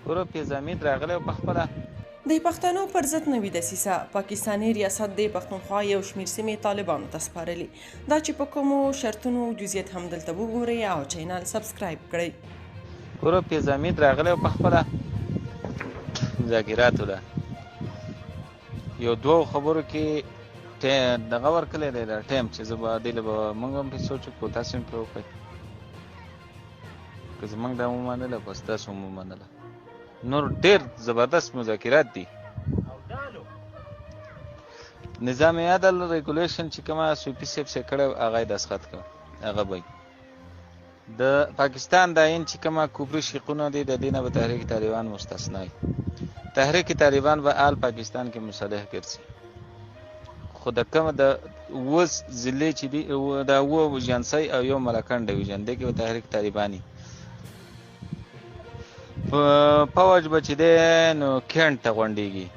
ګوره فیض حمید راغلی په خپله. د پښتنو پر ضد نوې دسیسه، پاکستاني ریاست د پښتونخوا یو شمېر سیمې طالبانو ته سپارلي. دا چې په کومو شرطونو، جزئیات هم دلته وګورئ او چینل سبسکرایب کړئ. ګوره فیض حمید راغلی په خپله مذاکراتو له یو دوو خبرو کې دغه ورکړی دی دا ټایم چې زه به دې له به موږ هم پرې سوچ وکړو، تاسو هم پرې وکړئ. که زمونږ دا ومنله بس تاسو هم ومنله. نور ډیر زبردست مذاکرات دي. نظام عدل ریګولیشن چې کومه سوپي صاحب سه کړی هغه یې دستخط کړ، هغه به د پاکستان د آئین چې کومه کوبري شقونه دي د دې نه به تحریک طالبان مستثنا وي. تحریک طالبان به آل پاکستان کې مصالح ګرځي، خو د کوم د اووه ضلعې چې دي د اووه ایجنسۍ او یو ملکنډ ډویژن دی کې به تحریک طالباني په فوج به چې دی نو کینټ ته غونډېږي.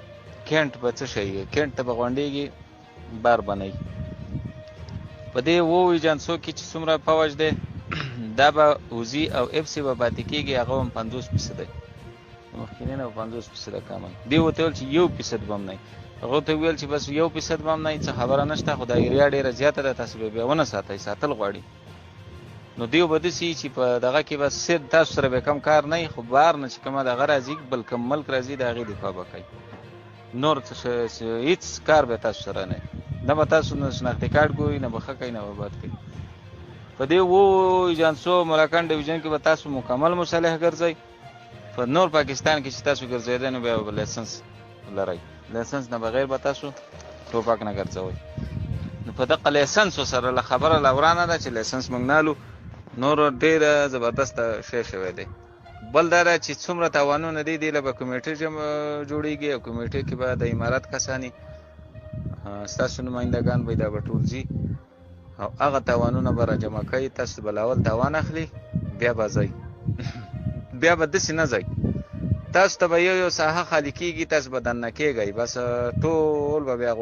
کینټ به څه شی؟ کینټ ته به غونډېږي، بار به نه. په دې اوو ایجنسو کې چې څومره فوج دی دا به اوزي او اف سي به پاتې کېږي، هغه هم 50% دی، مخکینی نه 50% کم دی. دوی ورته ویل چې 1% به هم نه، هغه ته ویل چې بس 1% به هم نه، څه خبره نشته، خو دا ایریا ډېره زیاته ده، تاسو به بیا ونه ساتئ، ساتل غواړي. نو دیو به داسې چې په دغه کې به صرف تاسو سره به کم کار نه، خو بهر نه چې کومه دغه راځي، بل کوم ملک راځي، د هغې دفاع به کوي، نور څه هېڅ کار به تاسو سره نه، نه به تاسو نه شناختي کارت ګوري، نه به ښه کوي، نه به بد کوي. په دې اوو ایجنسو ملاکنډ ډویژن کې به تاسو مکمل مصالح ګرځئ. په نور پاکستان کې چې تاسو ګرځېدئ نو بیا به لایسنس لرئ، لایسنس نه بغیر به تاسو ټوپک نه ګرځوئ. نو په دغه لایسنس سره له خبره لا ورانه ده چې لایسنس موږ نه الو. نور ډېره زبردسته شی شوی دی. بل دا ده چې څومره تاوانونه دي، دې له به کمیټې جوړېږي او کمیټې کې به د امارت کسانې ستاسو نمایندګان به دا به ټول ځي او هغه تاوانونه به راجمع کوي. تاسو به لاول تاوان اخلي، بیا به ځئ، بیا به داسې نه ځئ، تاسو ته به یو یو ساحه خالي کېږي، تاسو به دننه کېږئ، بس ټول به بیا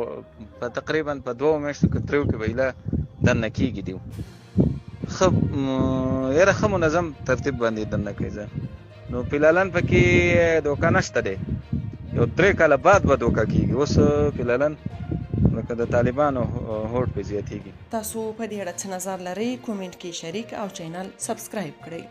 په تقریبا په دوو میاشتو کې دریو کې به ایله دننه کېږي. دیو ښه یاره ښه منظم ترتیب باندې دننه کوي ځان. نو پلالن پکې دوکه نشته دی، یو 3 کاله بعد به دوکه کېږي. اوس پلالن لکه د طالبانو هوډ پې زیاتېږي. تاسو په دې اړه څه نظر لرئ؟ کومنټ کې شریک او چینل سبسکرایب کړئ.